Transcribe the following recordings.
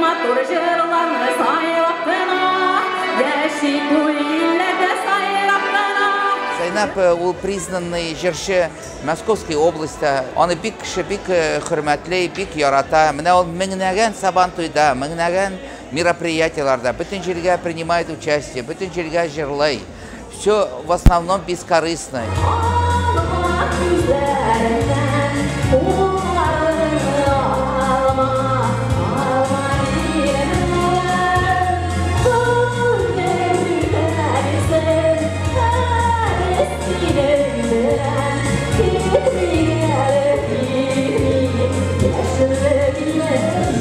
Матур җырларны сайлап кына, яши бу илләрдә сайрап кына. Зәйнәп ул признанный җырчы Московской области. Аны бик кеше бик хөрмәтли, бик ярата. Менә ул меңнәгән Сабантуйда, меңнәгән мероприятиеларда бөтен җиргә принимает участие, бөтен җиргә җырлый. Все в основном бескорыстно. Алма күзләреңнән, кулларыңны алма, алма димәм. Күңел үтәрсең, әле синең белән китми әле китми яшьлек илемнән.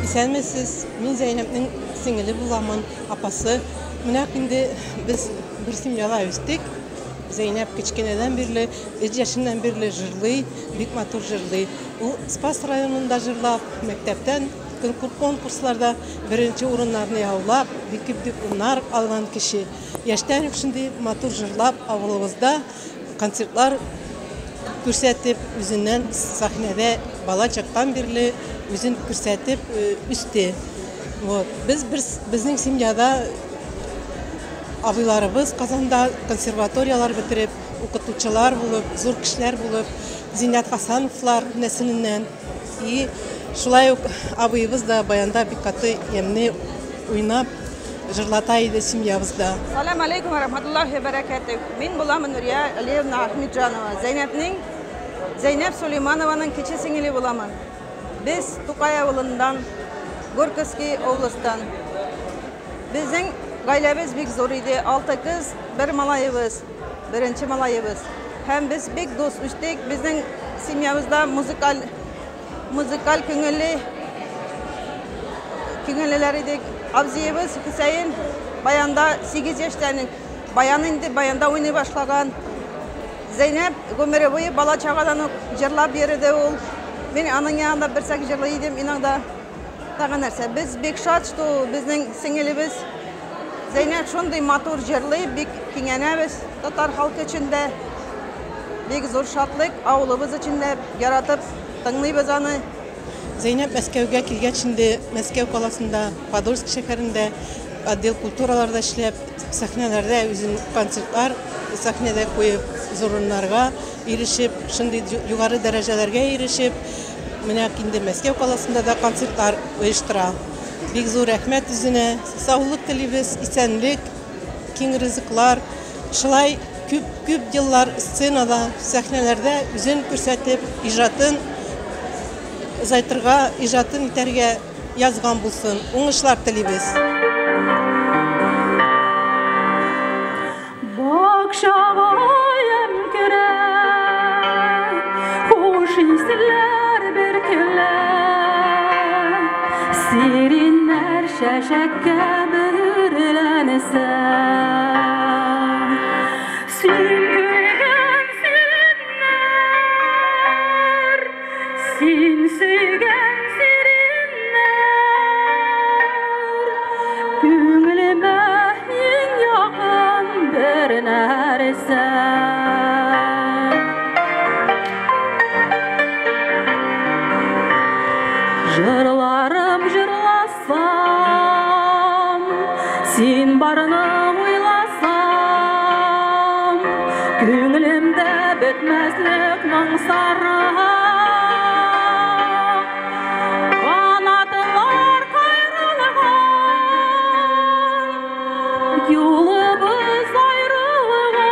Исәнмесез, мин Зәйнәпнең сеңеле буламын, апасы. Менә инде без бер семьяда үстек. Зәйнәп кечкенәдән бирле, 3 яшеннән бирле җырлый, бик матур җырлый. Ул Спас районында җырлап, мәктәптән конкурсларда беренче урыннарны яулап, бик күп дипломнар алган кеше. Яшьтән үк шундый матур җырлап, авылыбызда концертлар күрсәтеп, үзеннән сәхнәдә бала чактан бирле үзен күрсәтеп үсте. Вот. Без безнең семьяда абыйларыбыз Казанда консерваториялар бетереп, укытучылар булып, зур кешеләр булып, Зиннәт Хасановлар нәселеннән. И шулай ук абыебыз да баянда бик каты ямьле уйнап җырлата иде семьябызда. Салам алейкум ва рахматуллахи ва баракатух. Мин булам Нурия Алиевна Ахмеджанова. Зәйнәпнең Зәйнәп Сулейманованың кече сеңеле буламын. Без Тукай авылыннан, Горьковский областьтан. Безнең гаиләбез бик зур иде. 6 кыз, бер малаебыз, беренче малаебыз. Һәм без бик дус үстек. Безнең семьябызда музыкаль күңелле күңеллеләр идек. Абзыебыз Хөсәен баянда 8 яшьтән баян инде баянда уйный башлаган. Зәйнәп гомере буе бала чагадан ук җырлап йөрде ул. Мин аның янында бер сәк җырлый идем, мин анда тагы нәрсә. Без бик шат, что безнең сеңелебез Зәйнәп шундый матур җырлый, бик киңәнәбез татар халкы өчен дә. Бик зур шатлык, авылыбыз өчен дә яратып тыңлыйбыз аны. Зәйнәп Мәскәүгә килгәч инде Мәскәү каласында, Подольск шәһәрендә отдел культураларда эшләп, сәхнәләрдә үзен концертлар сәхнәдә куеп, зур урыннарга ирешеп, шундый югары дәрәҗәләргә ирешеп, менә инде Мәскәү каласында да концертлар оештыра. Бик зур рәхмәт үзенә, саулык телибез, исәнлек, киң ризыклар. Шулай күп-күп еллар сценада, сәхнәләрдә үзен күрсәтеп, иҗатын озайтырга, иҗатын итәргә язган булсын. Уңышлар телибез. Бакчага ямь керә, хуш исләр бөркелә, сиреннәр чәчәккә бөрләнсә. Син көлгән сиреннәр, син сөйгән сиреннәр, күңелемә иң якын бер нәрсә. Җырларым җырласам, син барны уйласам, күңелемдә бетмәслек моң сара. Канатлар каерылган, юлыбыз аерылган,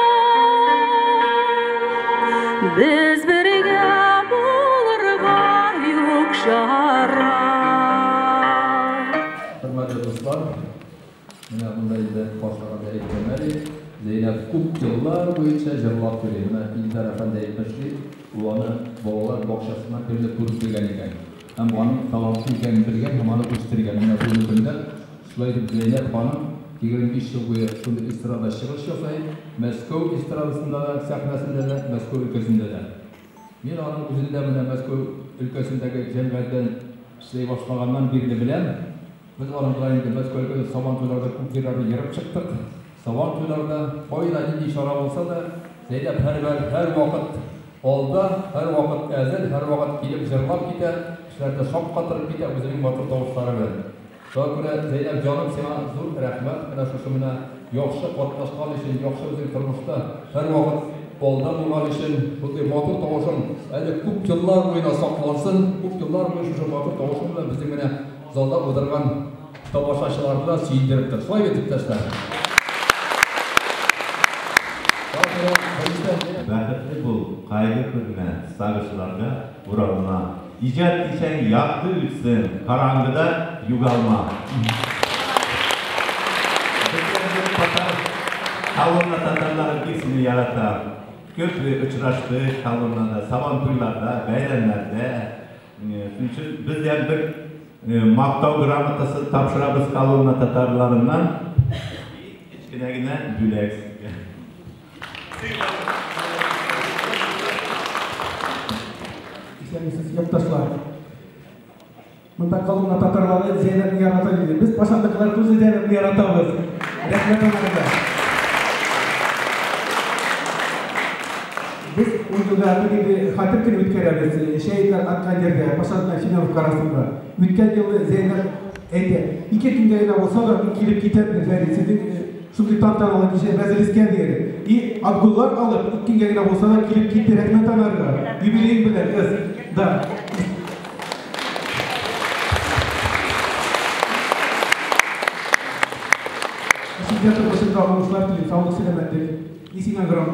без бергә булырга юк чара. Хөрмәтле дуслар, менә монда инде башлаганда әйткән әле, Зәйнәп күп еллар буенча җырлап йөри. Менә Илдар әфәнде әйтмешли, ул аны балалар бакчасыннан бирле күреп белгән икән. Һәм аның талантлы икәнен белгән һәм аны үстергән. Менә бүгенге көндә шулай итеп Зәйнәп ханым 25 ел буе шундый эстрада чыгыш ясый, Мәскәү эстрадасында да, сәхнәсендә дә, Мәскәү өлкәсендә дә. Мин аның үзендә менә Мәскәү өлкәсендәге җәмгыятьтән эшләй башлаганнан бирле беләм. Без аның белән инде Мәскәү өлкәсе Сабан туйларда күп җирләрне йөреп чыктык. Сабан туйларда кайда нинди чара булса да, Зәйнәп һәр вакыт Алда һәрвакыт әзер, һәрвакыт килеп җырлап китә, кешеләрне шаккатырып китә үзенең матур тавышлары белән. Шуңа күрә, Зәйнәб җаным, сиңа зур рәхмәт, менә шушы менә яхшы катнашкан өчен, яхшы үзең тормышта һәрвакыт алда булган өчен, шундый матур тавышың әле күп еллар буена саклансын, күп еллар буе шушы матур тавышың белән безнең менә залда утырган тамашачыларны да сөендереп тор. Шулай бит, иптәшләр? Бәхетле бул, кайгы күрмә, сагышларга уралма. Иҗат кичәң якты үтсен, караңгыда югалма. Бөтен татар, Коломна татарлары бик сине ярата. Күп очраштык Коломнада, Сабантуйларда, бәйрәмнәрдә. Шуның өчен без дә бер мактау грамотасы тапшырабыз Коломна татарларыннан. Кечкенә генә бүләк сезгә. Исәнмесез, якташлар. Монда Коломна татарлары Зәйнәбне ярата диде. Без Пашандыкылар тоже Зәйнәбне яратабыз. Рәхмәт аларга. Без ун елда бер инде хәтер көне үткәрәбез. Шәһидләр аткан җирдә, Пашан белән Семеновка арасында. Үткән елны Зәйнәб әйтә, ике көнгә генә булса да мин килеп китәм, Фәрит, сезнең шундый тантаналы кичә мәҗлескә дигән. И отгуллар алып, ике көнгә генә булса да килеп китте, рәхмәт анарга. Юбилеең белән, кыз. Да. Сезгә тормышыңда уңышлар телим, саулык, сәламәтлек. И сиңа грам.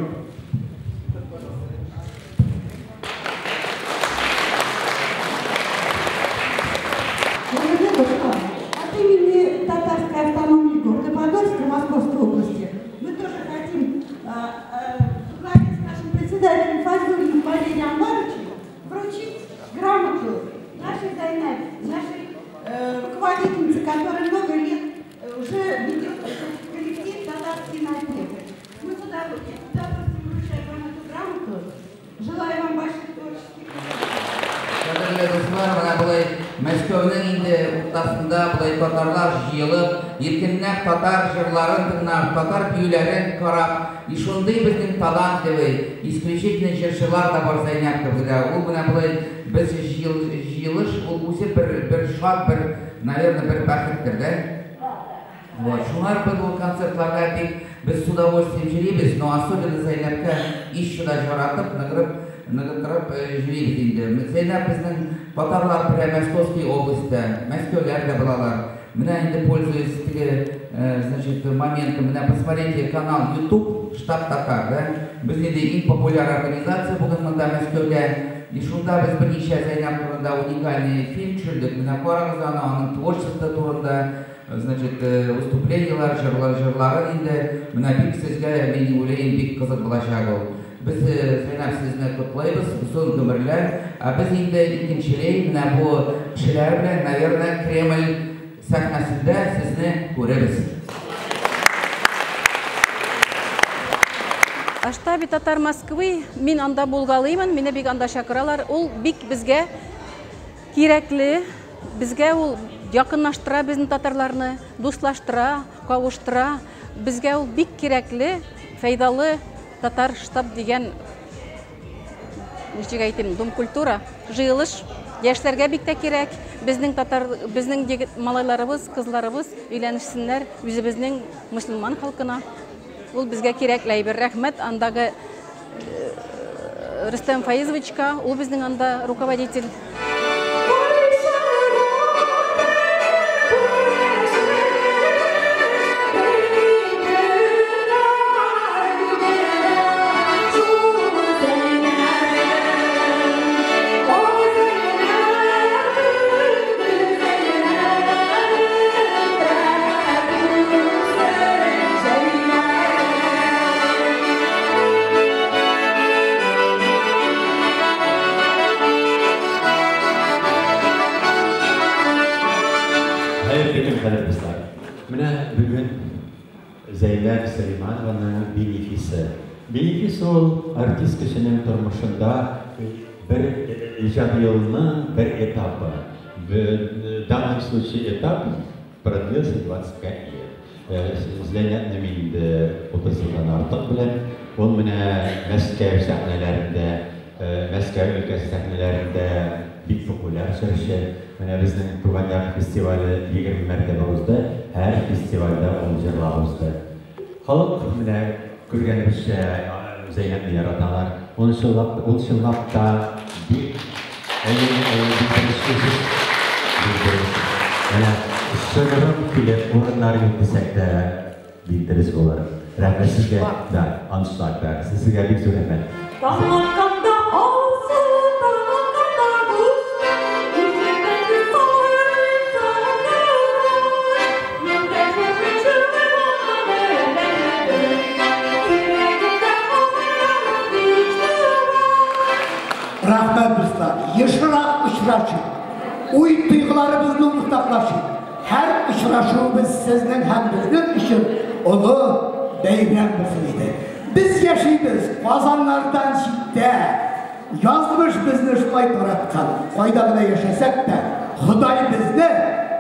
Дорогие дуслар, от имени Татарской автономии города Подольска Московской области мы тоже хотим во главе с нашим председателем Файзуллиным Валерием Анваровичем вручить грамоту нашей Зайнаб, нашей руководительнице, которая много лет уже ведет этот коллектив «Татарские напевы». Мы с удовольствием вручаем вам эту грамоту. Желаю вам больших творческих успехов. Кадерле дуслар, менә болай Мәскәүнең инде уртасында болай татарлар җыелып, иркенләп татар җырларын тыңлап, татар биюләрен карап, и шундый безнең талантливый, исключительно җырчылар да бар Зәйнәб кебек. Ул менә болай без җыелыш, ул үзе бер шат, бер, наверное, бер бәхеттер, да? Вот. Шуңар без ул концертларга бик без с удовольствием йөрибез, но особенно Зәйнәбкә еще да яратып, ныгырып, ныгытырып йөрибез инде. Зәйнәб безнең татарлар белән Московской областьта, Мәскәүләр дә булалар. Менә инде пользуясь теге, значит, моментом, менә посмотрите канал YouTube Штаб Татар, да? Без инде иң популяр организация бүген монда Мәскәүдә. И шунда без берничә Зәйнәб турында уникальный фильм төшердек. Менә карагыз аны, аның творчество турында, значит, выступлениелар, җырлар, җырларын инде. Менә бик сезгә, мин уйлыйм, бик кызык булачак ул. Без Зәйнәб сезне котлыйбыз, озын гомерләр. Ә без инде икенчеләй менә бу кешеләр белән, наверное, Кремль сәхнәсендә сезне күрербез. О штабе татар Москвы мин анда булгалыймын, мине бик анда чакыралар. Ул бик безгә кирәкле, безгә ул якынлаштыра безнең татарларны, дуслаштыра, кавыштыра. Безгә ул бик кирәкле, файдалы татар штаб дигән, ничек әйтим, дом культура, җыелыш яшьләргә бик тә кирәк. Безнең татар, безнең егет малайларыбыз, кызларыбыз өйләнешсеннәр үзебезнең мөселман халкына. Ул безгә кирәкле әйбер. Рәхмәт андагы Рөстәм Фаизовичка, ул безнең анда руководитель. Хәерле көн, кадерле дуслар. Менә бүген Зәйнәб Сөләйманованың бенефисы. Бенефис ул артист кешенең тормышында бер иҗат юлының бер этапы. В данном случае этап продлился 25 лет. Зәйнәбне мин инде 30 елдан артык беләм. Ул менә Мәскәү сәхнәләрендә Мәскәү өлкәсе сәхнәләрендә бик популяр җырчы. Менә безнең Туган як фестивале 20 мәртәбә узды. Һәр фестивальдә ул җырлап узды. Халык менә күргәнебезчә Зәйнәпне яраталар. Ул чынлап та бик менә шыгрым килеп урыннар юк дисәк тә бик дөрес булыр. Рәхмәт сезгә. Да, аншлаг, да. Сезгә бик зур рәхмәт. Таң атканда алсу, таң атканда күз, Күзләрдәге сагыш, сагыш. Мин Йөрәгемдә калган Рәхмәт, дуслар. Ешрак очрашыйк. Уй тойгыларыбызны уртаклашыйк. Һәр очрашуыбыз сезнең һәм безнең өчен олы бәйрәм булсын иде. Без яшибез Казаннардан читтә. Язмыш безне шулай тараткан. Кайда гына яшәсәк тә, Ходай безне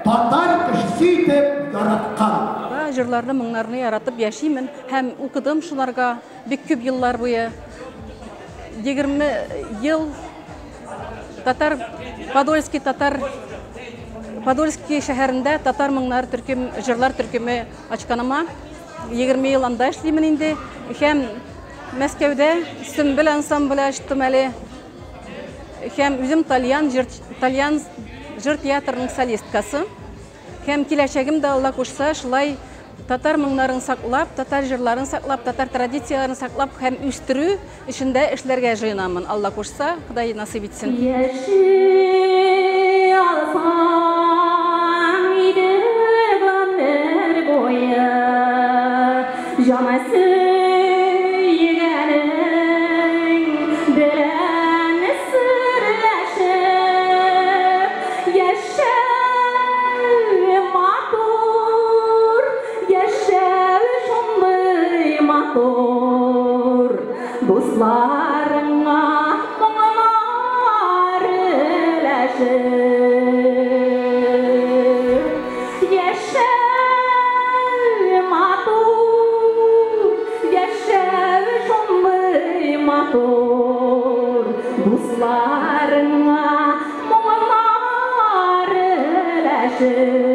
татар кешесе итеп яраткан. Җырларны, моңнарны яратып яшимен һәм укыдым шуларга бик күп еллар буе. 20 ел татар Подольский татар Подольский шәһәрендә татар моңнар төркем, җырлар төркеме ачканыма 20 ел анда эшлимен инде. Һәм Мәскәүдә Сөмбел ансамбле ачтым әле. Һәм үзем тальян җыр, тальян җыр театрының солисткасы. Һәм киләчәгем дә, Алла кушса, шулай татар моңнарын саклап, татар җырларын саклап, татар традицияләрен саклап һәм үстерү эшендә эшләргә җыенамын. Алла кушса, Ходай насыйп итсен. Яши алсам иде гомер буе, җаны сөйгәнең белән серләшеп, яшәү матур, яшәү шундый матур, дусларыңа моңнар өләшеп. Яшәү матур, яшәү шундый матур, дусларыңа моңнар өләшеп.